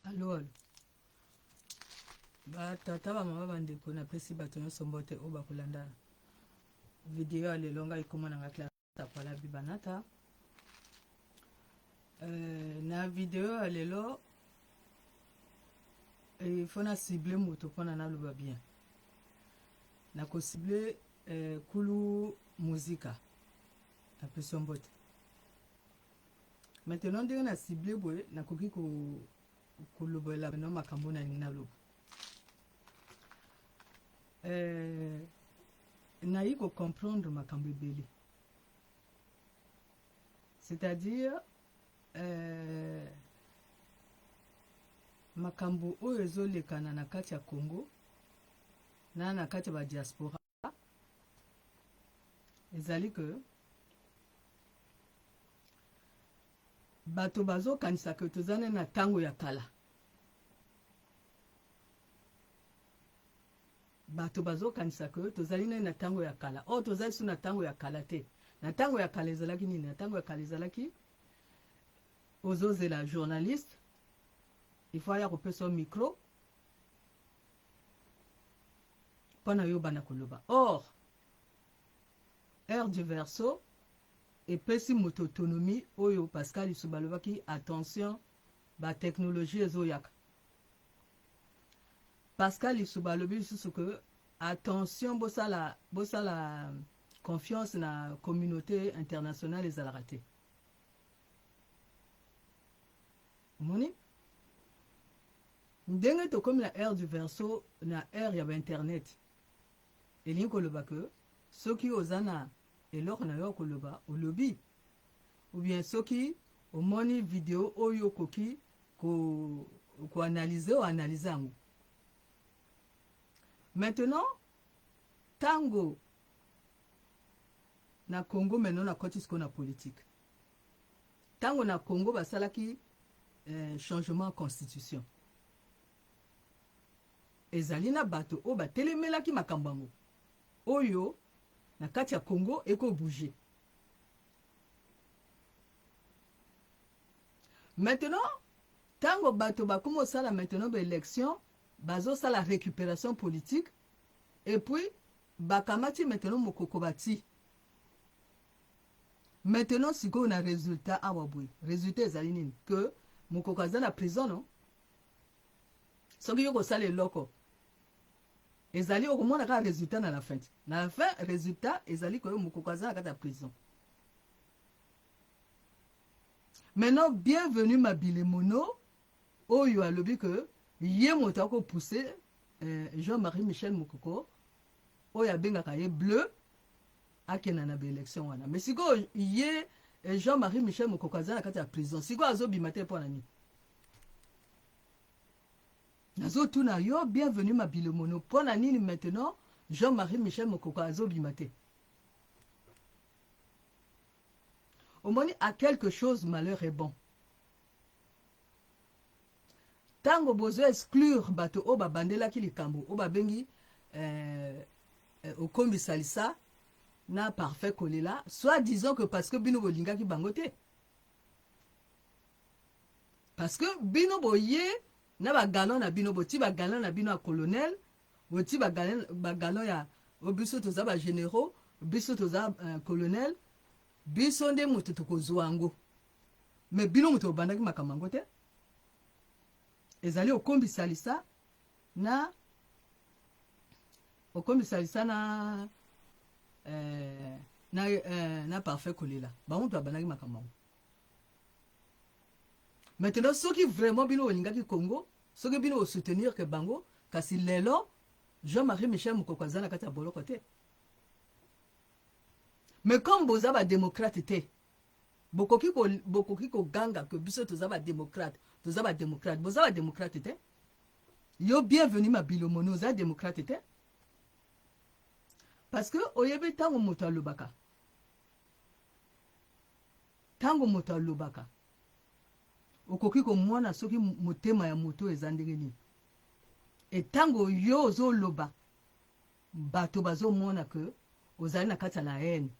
Alo alo. Ba tata ba mama ba ndeko napesi bato nyonso mbote oyo bakolanda video ya lelo. Ngai komona nga Clarisse Akwala Bibanata. Na video ya lelo il faut na cible moto mpona naloba bien. Nakocible Kulu Muzika, napesi yo mbote. Maintenant ndenge na cible boye, nakoki kolobela bino makambo nalingi naloba. Nayi kocomprendre makambo ebele, c'est-à-dire makambo oyo ezolekana na kati ya Congo na kati ya badiaspora ezali ke bato bazokanisa ke toza nde na ntango ya kala. Bato bazokanisa ke tozali nde na ntango ya kala. Oyo tozali so na ntango ya kala te. Na ntango ya kala ezalaki nini? Na ntango ya kala ezalaki ozozela journaliste, il faut aya kopesa yo micro mpona yo banda koloba. Or ère du Verseau epesi moto autonomie oyo Pascal Lisuba alobaki: attention, batechnologie ezoyaka. Pascal Lisuba alobi lisusu ke attention, bosala confiance na communauté internationale ezalaka te. Omoni ndenge tokomi na ère du Verseau, na ère ya bainternet, elingi koloba ke soki oza na eloko na yo koloba, olobi, ou bien soki omoni video oyo okoki koanalyse, oanalyse yango. Maintenant ntango na Congo, maintenant nakoti sikoyo na politique, ntango na Congo basalaki changement constitution, ezali na bato oyo batelemelaki makambo yango oyo na kati ya Congo ekobouge. Maintenant ntango bato bakomi kosala maintenant baélection, bazosala récupération politique et puis bakamati maintenant Mokoko bati. Maintenant sikoyo na résultat awa boye, résultat ezali nini? Que Mokoko aza na prison. Non, soki yo kosala eloko ezali, okomona kaka résultat na la fin. Na la fin résultat ezali koyo Mokoko aza na kati ya prison. Maintenant Bienvenu Mabile Mono oyo alobi ke ye moto akopousse Jean-Marie Michel Mokoko oyo abengaka ye bleu akenda na baélection wana. Mais sikoyo ye Jean-Marie Michel Mokoko aza na kati ya prison, sikoyo azobima te mpo na nini? Nazotuna yo, Bienvenu Mabile Mono, mpo na nini maintenant Jean-Marie Michel Mokoko azobima te? Omoni, à quelque chose malheur est bon. Ntango bozo exclure bato oyo babandelaki likambo oyo babengi okombisalisa na Parfait Kolela, soit disant que parce que bino bolingaki bango te, parce que bino boye na bagalon na bino, boti bagalon na bino ya colonel, boti bagalon ya o biso toza bagénéraux, biso toza colonel, biso nde moto tokozwa yango. Mais bino moto bobandaki makambo yango te. Ezali okombisalisa na okombisalisa na Parfait Kolela, bango moto babandaki makambo yango. Maintenant soki vraiment bino bolingaki Congo, soki bino bosoutenir ke bango, kasi lelo Jean-Marie Michel Mokoko aza na kati ya boloko te. Mais comme boza badémocrate te, bokoki koganga ke biso toza badémocrate, toza badémocrate. Boza badémocrate te. Yo Bienvenu Mabilomono, oza démocrate te, parce que oyebi ntango moto alobaka, ntango moto alobaka, okoki komona soki motema ya moto eza ndenge nini. E ntango yo ozoloba, bato bazomona ke ozali na kati ya la haine,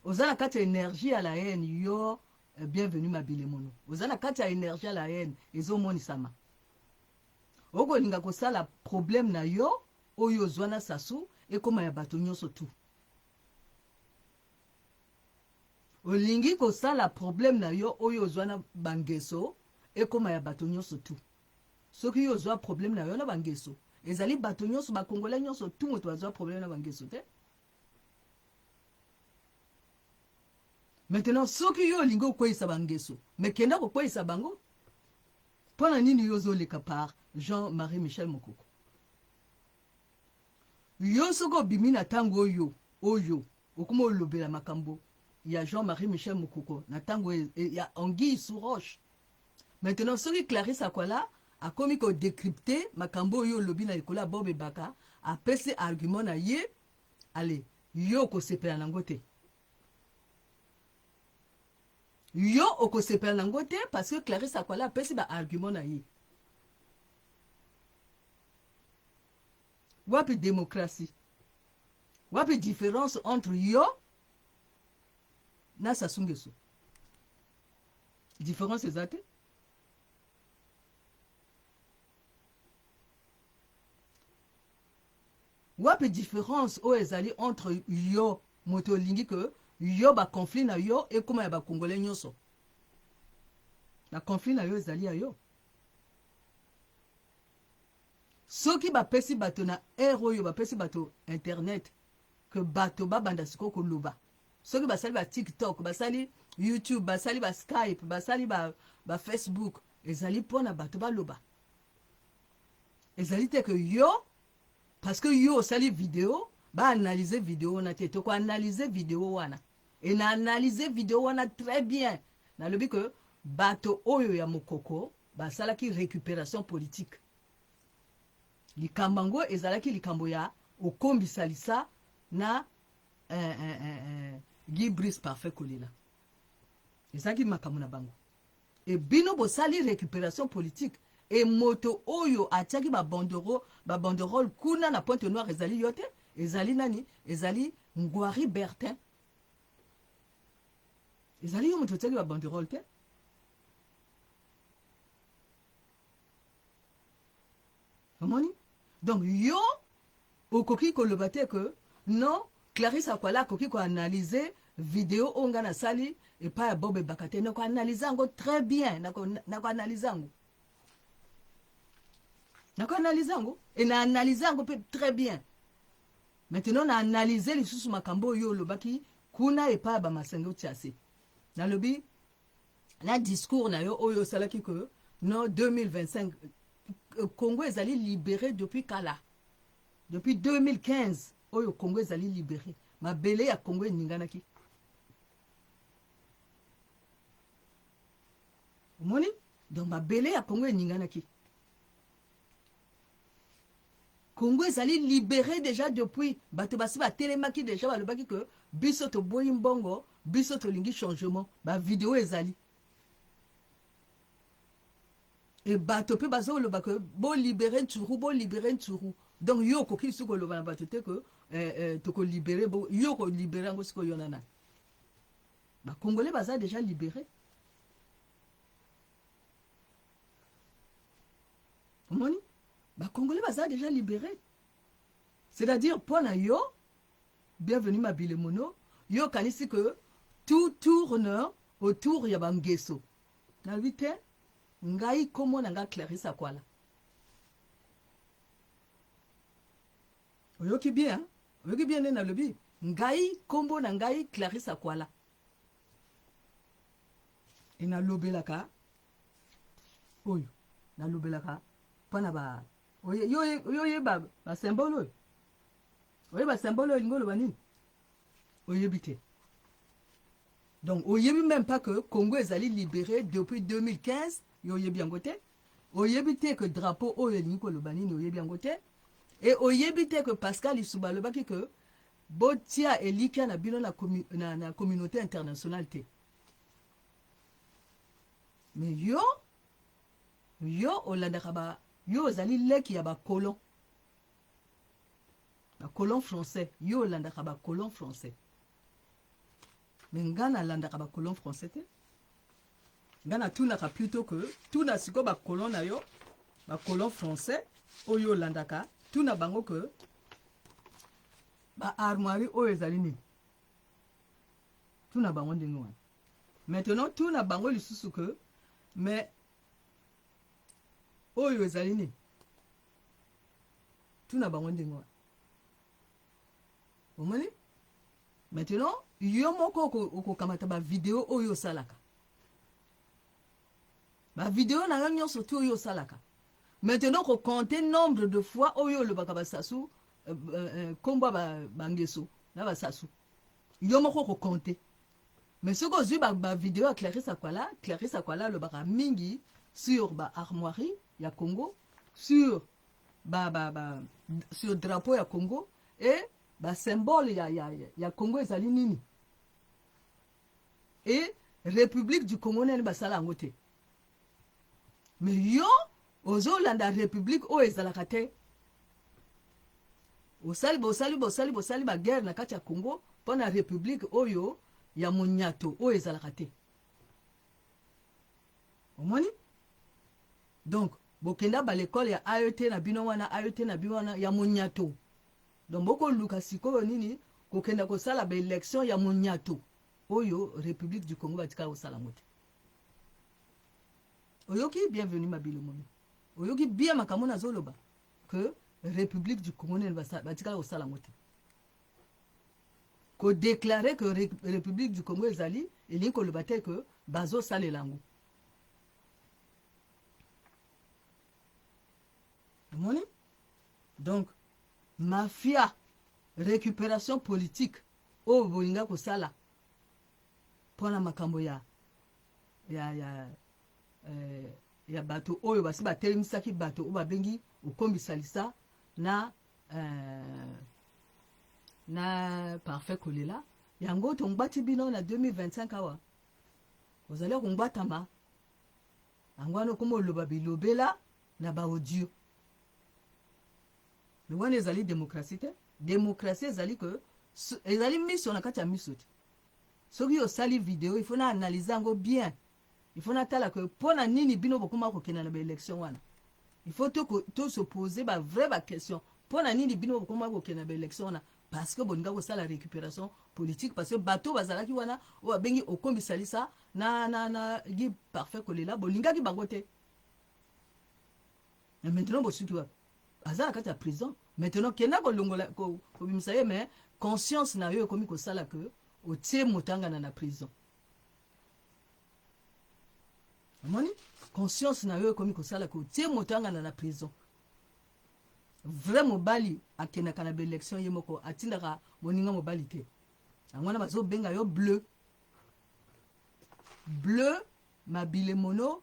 oza na kati ya énergie ya la haine yo. Bienvenu Mabilemono. Oza na kati ya énergie ya la haine ezomonisama. Okolinga kosala problème na yo oyo ozwa na Sassou ekoma ya bato nyonso tu. Olingi kosala problème na yo oyo ozwa na bangeso ekoma ya bato nyonso tu. Soki yo ozwa problème na yo na bangeso, ezali bato nyonso, bakongolais nyonso tu moto bazwa problème na bangeso te. Maintenant soki yo olingi okweyisa bangeso, mais kenda kokweyisa bango. Mpo na nini yo ozoleka par Jean-Marie Michel Mokoko? Yo soki obimi na ntango oyo oyo okoma olobela makambo ya Jean-Marie Michel Mokoko na ntango e, e, ya anguille sous roche. Maintenant soki Clarisse Akwala akomi ko décrypter makambo oyo olobi na likolo ya Bob Ebaka, apesi argument na ye, allez, yo okosepela nango te. Yo okosepela nango te parce que Clarisse Akwala apesi ba argument na ye. Wapi démocratie? Wapi différence entre yo na Sassou Nguesso? Différence eza te. Wapi différence oyo ezali entre yo moto olingi ke yo ba conflit na yo ekoma ya ba congolais nyonso? Ba conflit na yo ezali ya yo. Soki bapesi bato na ere oyo bapesi bato internet ke bato babanda sikoyo koloba, soki basali ba TikTok, basali YouTube, basali ba Skype, basali ba, ba Facebook, ezali mpona bato baloba. Ezali te ke yo parce que yo osali video, ba analyser video wana te. Toko analyser video wana e na analyser video wana très bien. Nalobi ke bato oyo ya Mokoko basalaki récupération politique. Likambo yango ezalaki likambo ya okombisalisa na Guy Brice Parfait Kolela. Ezalaki makambo na bango. E bino bosali récupération politique e moto oyo atiaki ba banderole, ba banderole kuna na Pointe Noire ezali yo te, ezali nani? Ezali Ngwari Bertin. Ezali yo moto otiaki ba banderole te. Omoni? Donc yo okoki koloba te que non, Clarisse Akwala akoki koanalyse video oyo nga nasali epai ya Bob Ebaka te. Nakoanalyse yango très bien, nakoanalyse yango, nakoanalyse yango e na analyse yango mpe très bien. Maintenant na analyse lisusu makambo oyo olobaki kuna epai ya Bamasengo Tiase. Nalobi na discours na yo oyo osalaki que non, 2025 Congo ezali libéré depuis kala, depuis 2015 oyo Congo ezali libéré, mabele ya Congo eninganaki. Omoni? Donc mabele ya Congo eninganaki. Congo ezali libéré déjà depuis. Bato basi batelemaki déjà, balobaki que biso toboyi mbongo, biso tolingi changement. Ba video ezali e bato mpe bazoloba ke bolibere Nturu, bolibere Nturu. Donc yo okoki lisusu koloba na bato te ke tokolibere yo, kolibere yango sikoyo yo nana. Bakongolais baza déjà libéré. Omoni, bakongolais baza déjà libéré. C'est-à-dire mpo na yo, Bienvenu Mabile Mono, yo okanisi ke tout tourne autour ya bangeso. Nalobi te, ngai kombo na nga Clarisse Akwala. Oyoki bien? Oyoki bien nde nalobi ngai kombo na ngai Clarisse Akwala. E nalobelaka oyo nalobelaka mpona ba yo oyeba basymbole oyo, oyeba symbole oyo elingi oloba nini, oyebi te. Donc oyebi même pas que Congo ezali libéré depuis 2015, yo oyebi yango te. Oyebi te que drapeau oyo elingi koloba nini, oyebi yango te. E oyebi te que Pascal Isuba alobaki que botia elikya na bino na communauté internationale te. Mais yo olandaka ba yo ozali leki ya bacolon, bacolon français. Yo olandaka bacolon français, mais nga nalandaka bacolon français te. Nga natunaka plutôt que tuna sikoyo bacolon na yo, bacolon français oyo olandaka, tuna bango que baarmoirie oyo ezali nini. Tuna bango ndenge wana. Maintenant tuna bango lisusu que mais oyo ezali nini. Tuna bango ndenge wana. Omoni? Maintenant yo moko okokamata ba video oyo osalaka, ba video na yo nyonso ti oyo osalaka. Maintenant okocompter nombre de fois oyo olobaka basasu, nkombo ya bangeso na basasu, yo moko okocompter. Mais soki ozwi bavideo ya Clarisse Akwala, Clarisse Akwala alobaka mingi sur baarmoirie ya Congo, sur ba, ba, ba, sur drapeau ya Congo et basymbole ya Congo ezali nini, et République du Congo nani basala yango te. Mais yo ozolanda république oyo ezalaka te. Osali, bosali, bosali, bosali baguerre na kati ya Congo mpo na république oyo ya monyato oyo ezalaka te. Omoni? Donc bokenda balekole ya AET na bino wana, AET na bino wana ya monyato. Donc bokoluka sikoyo nini? Kokenda kosala baélection ya monyato oyo République du Congo batikala kosala yango te. Oyoki? Bienvenu Mabilo Mono. Oyoki bien makambo nazoloba que République du Congo nene batikala kosala yango te. Kodéclarer que République du Congo ezali, elingi koloba te que bazosalela yango. Omoni? Donc mafia, récupération politique oyo bolinga kosala mpona makambo ya bato oyo basi batelemisaki, bato oyo babengi okombisalisa na Parfait Kolela, yango tongbati bino na 2025 awa. Ozali kongbatama yango wana, okoma oloba bilobela na baaudio. Mais wana ezali démocratie te. Démocratie ezali ke ezali miso na kati ya miso te. Soki osali video, il faut na analyse yango bien, il faut natala ke mpo na nini bino bokoma kokende na baélection wana. Il faut to se poser bavrai baquestion: mpo na nini bino bokoma kokende na baélection wana? Parce que bolinga kosala récupération politique, parce que bato bazalaki wana oyo babengi okombisalisa na Guy Parfait Kolela, bolingaki bango te. Mais maintenant bosuki wapi? Aza na kati ya prison. Maintenant kenda kolongola, kobimisa ye, mais conscience na yo ekomi kosala ke otie moto angana na prison. Omoni? Conscience na yo ekomi kosala ke otie moto angana na prison. Vrai mobali akendaka na baélection ye moko, atindaka moninga mobali te. Yango wana bazobenga yo bleu, bleu Mabile Mono.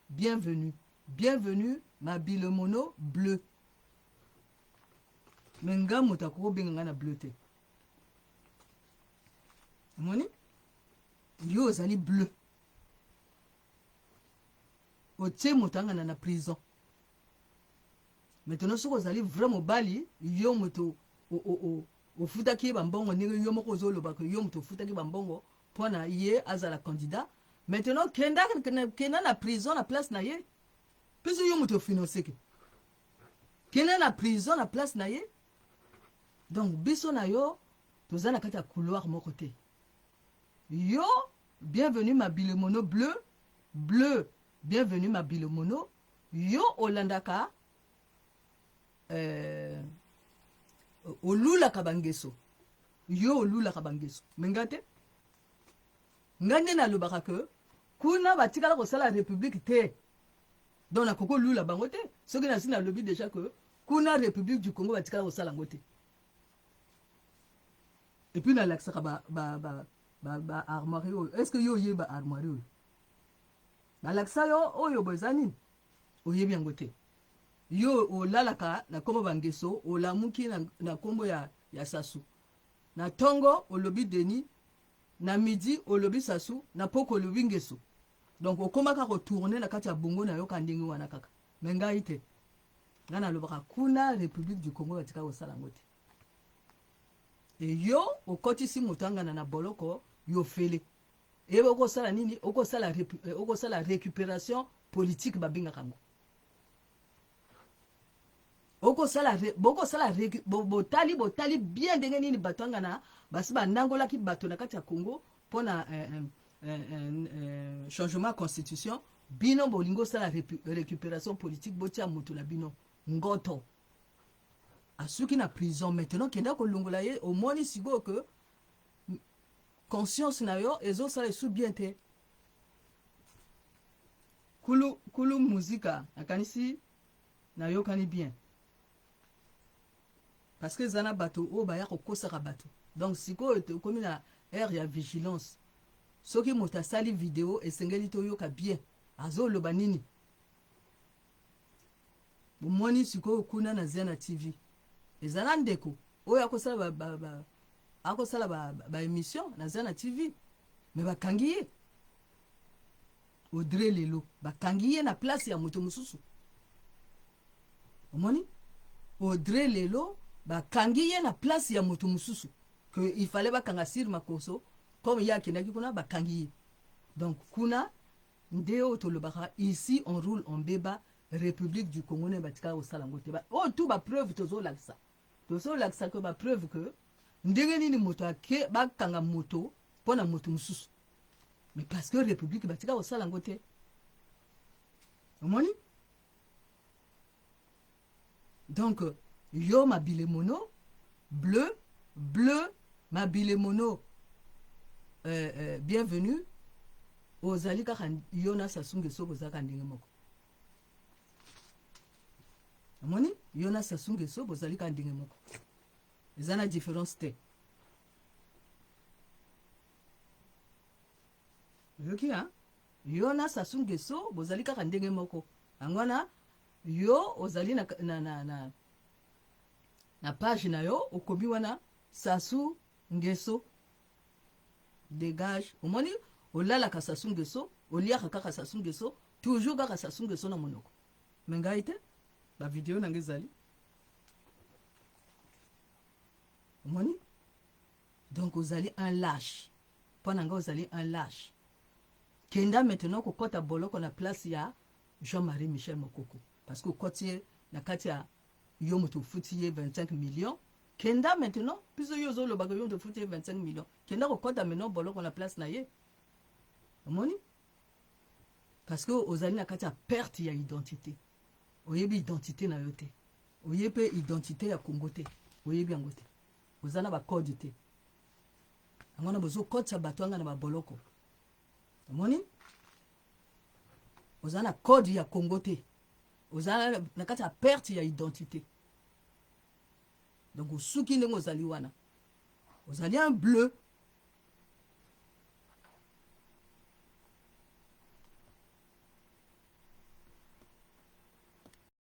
Bienvenue, bienvenue Mabile Mono bleu. Mais nga moto akoki kobenga ngai na bleu te. Omoni? Yo ozali bleu, otie moto angana na prison. Maintenant soki ozali vrai mobali, yo moto ofutaki ye bambongo, ndenge yo moko ozolobaka, yo moto ofutaki bambongo mpo na ye azala candidat, maintenant kenda, kenda na prison na place na ye. Mpe yo moto ofinanceke, kenda na prison na place na ye. Donc biso na yo toza na kati ya couloir moko te. Yo Bienvenu Mabile Mono bleu, bleu Bienvenu Mabile Mono, yo olandaka, olulaka bangeso, yo olulaka bangeso. Mais nga te. Nga nde nalobaka ke kuna batikala kosala république te, donc nakoki olula bango te. Soki nasi nalobi déjà ke kuna République du Congo batikala kosala yango te, et puis nalakisaka ba armoirie oyo. Est ce que yo oyebi ba armoirie oyo balakisa yo oyo bo eza nini? Oyebi yango te. Yo olalaka na nkombo bangeso, olamuki na nkombo ya sasu. Na ntongo olobi Denis, na midi olobi sasu, na poko olobi ngeso. Donc okomaka kotourner na kati ya bongo na yo ka ndenge wana kaka. Mais ngai te. Ngai nalobaka kuna République du Congo batika kosala yango te. E yo okotisi moto angana na boloko, yo fele. Eyeba okosala nini? Okosala, okosala récupération politique babengaka yango. Okosala, bokosala, botali, botali bien ndenge nini bato angana basi banangolaki bato na kati ya Congo mpona changement constitution. Bino bolingi osala récupération politique, botia moto na bino ngoto asuki na prison. Maintenant kenda kolongola ye. Omoni sikoyo ke conscience na yo ezosala esu bien te. Kulu kulu muzika, nakanisi nayokani bien, parce que eza na bato oyo baya kokosaka bato. Donc sikoyo tokomi na ère ya vigilance. Soki moto asali video, esengeli toyoka bien azoloba nini. Bomoni sikoyo kuna na Zia TV, eza na ndeko oyo akosala ba, ba, ba, akosala ba émission ba na Zia TV, mais bakangi ye. Audrey lelo bakangi ye na place ya moto mosusu. Omoni, Audrey lelo bakangi ye na place ya moto mosusu que il fallait bakanga Sir Makoso. Comme ye akendaki kuna, bakangi ye. Donc kuna nde oyo tolobaka, ici on roule en beba. République du Congo nde batikala kosala yango te. Oyo tu bapreuve tozolakisa, tozolakisa ke bapreuve ke ndenge nini moto ake bakanga moto mpo na moto mosusu, mais parce que république batika kosala yango te. Omoni, donc yo Mabile Mono bleu bleu, Mabile Mono bienvenue. Ozali kaka yo na Sassou Nguesso, bozalaka ndenge moko. Omoni, yo na Sassou Nguesso bozali kaka ndenge moko, eza na différence te. Oyoki ha, yo na Sassou Nguesso bozali kaka ndenge moko. Yango wana yo ozali na page na yo, okomi wana Sassou Nguesso dégage. Omoni, olalaka Sassou Nguesso, oliaka kaka Sassou Nguesso, toujours kaka Sassou Nguesso na monoko. Mais ngai te, bavideo na ngai ezali. Omoni, donc ozali un lâche. Mpo na ngai ozali un lâche. Kenda maintenant kokɔta boloko na place ya Jean-Marie Michel Mokoko, parce que okɔti ye na kati ya yo moto ofuti ye 25 millions. Kenda maintenant, biso yo ozolobaka yo moto ofuti ye 25 millions, kenda kokɔta maintenant boloko na place na ye. Omoni, parce que ozali na kati ya perte ya identité. Oyebi identité na yo te, oyebi mpe identité ya Congo te, oyebi yango te, oza na bacode te. Yango wana bozokɔtisa bato anga na baboloko. Omoni, oza na code ya Congo te, oza na kati ya perte ya identité. Donc osuki ndenge ozali wana, ozali un bleu.